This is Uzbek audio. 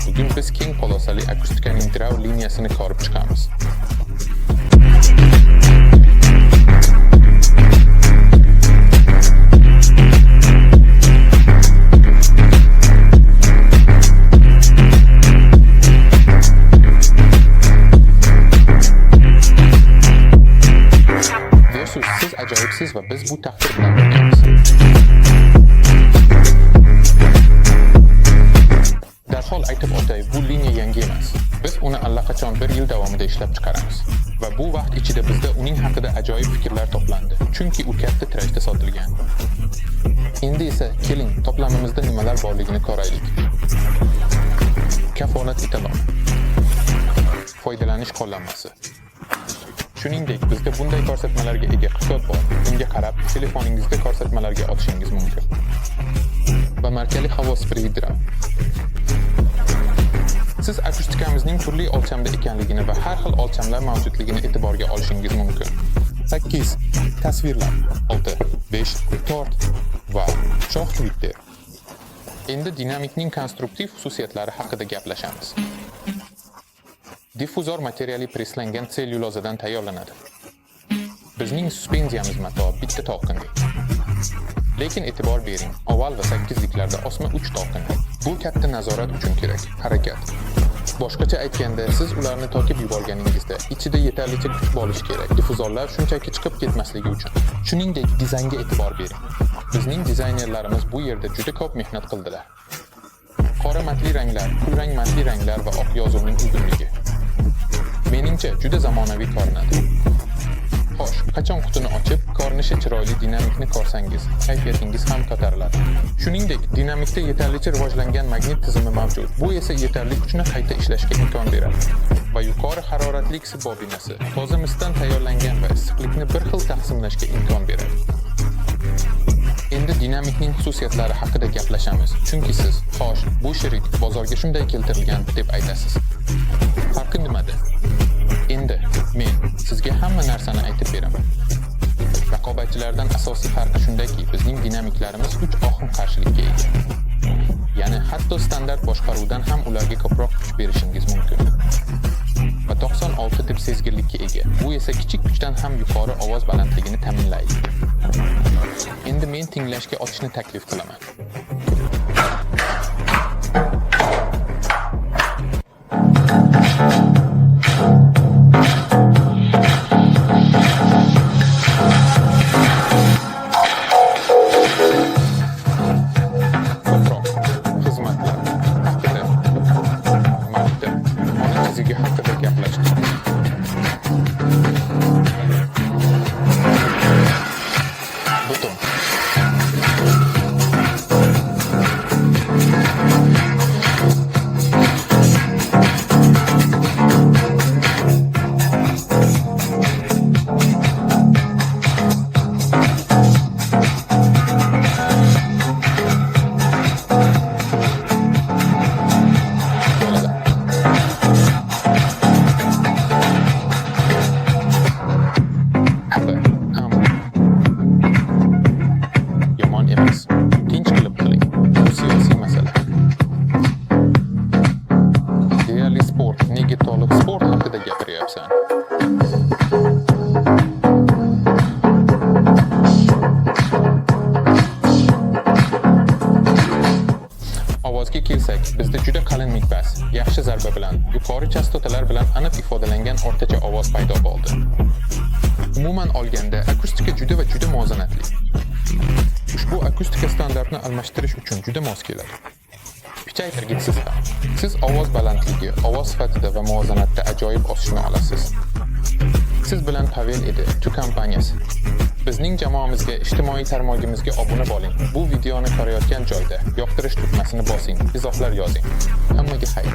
Bugun biz keng polosali akustikaning Draw liniyasini ko'rib chiqamiz. Versus, siz ajoyibsiz va biz bu taqdir bilan birgamiz. Darhol aytib o'tay, bu liniya yangi emas. Biz uni allaqachon bir yil davomida ishlab chiqaramiz. Va bu vaqt ichida bizda uning haqida ajoyib fikrlar to'plandi. Chunki u katta tirajda sotilgan. Endi esa keling, to'plamimizda nimalar borligini ko'raylik. Kafolat etalon. Foydalanish qo'llanmasi. Shuningdek, bizda bunday ko'rsatmalarga ega hisob bor. Unga qarab, telefoningizda ko'rsatmalarga otishingiz mumkin. Va markali havo spreyi Draw. Siz akustikamizning turli o'lchamda ekanligini va har xil o'lchamlar mavjudligini e'tiborga olishingiz mumkin. 8 tasvirlar, 6, 5, 4 va shoh Twitter. Endi dinamikning konstruktiv xususiyatlari haqida gaplashamiz. Diffuzor materiali presslangan sellyulozadan tayyorlanadi. Bizning suspenziyamiz mato bitta to'lqinli. Lekin e'tibor bering, oval va sakkizliklarda osma 3 to'lqinli. Bu katta nazorat uchun kerak, harakat. Boshqacha aytganda, siz ularni tokib yuborganingizda ichida yetarlicha kuch bo'lishi kerak, diffuzorlar shunchaki chiqib ketmasligi uchun. Shuningdek, dizaynga e'tibor bering. Bizning dizaynerlarimiz bu yerda juda ko'p mehnat qildilar. Qora matli ranglar, kulrang matli ranglar va oq yozuvning uyg'unligi. Meningcha, juda zamonaviy ko'rinadi. Xo'sh, qachon qutini ochib, ko'rinishi chiroyli dinamikni ko'rsangiz, kayfiyatingiz ham ko'tariladi. Shuningdek, dinamikda yetarlicha rivojlangan magnit tizimi mavjud. Bu esa yetarli kuchni qayta ishlashga imkon beradi. Va yuqori haroratli bobinasi toza misdan tayyorlangan va issiqlikni bir xil taqsimlashga imkon beradi. Endi dinamikning xususiyatlari haqida gaplashamiz. Chunki siz, xo'sh, bu shirik bozorga shunday keltirilgan deb aytasiz. Farqi nimada? Endi men sizga hamma narsani aytib beraman. Raqobatchilardan asosiy farqi shundaki, bizning dinamiklarimiz 3 oqim qarshilikka ega. Ya'ni hatto standart boshqaruvdan ham ularga ko'proq kuch berishingiz mumkin. Va 96 deb sezgirlikka ega. Bu esa kichik kuchdan ham yuqori ovoz balandligini ta'minlaydi. Endi men tinglashga ochishni taklif qilaman. Ko'proq xizmatlar haqida marta ona chizigi haqida gaplashdik. Butun. Bo'ladi. Haqi, am. Yomon emas. Tinch qilib qiling. Bu siyosiy masala. Deyarli sport, nega to'liq sport haqida gapiryapsan? Ovozga kelsak, bizda juda qalin mikbas, yaxshi zarba bilan, yuqori chastotalar bilan aniq ifodalangan o'rtacha ovoz paydo bo'ldi. Umuman olganda, akustika juda va juda muvozanatli. Ushbu akustika standartni almashtirish uchun juda mos keladi. Kuchaytirgichsiz ham. Siz ovoz balandligi, ovoz sifatida va muvozanatda ajoyib o'sishni olasiz. Siz bilan Pavel edi, Tu kompaniyasi. Bizning jamoamizga, ijtimoiy tarmog'imizga obuna bo'ling. Bu videoni ko'rayotgan joyda yoqtirish tugmasini bosing, izohlar yozing. Hammaga xayr.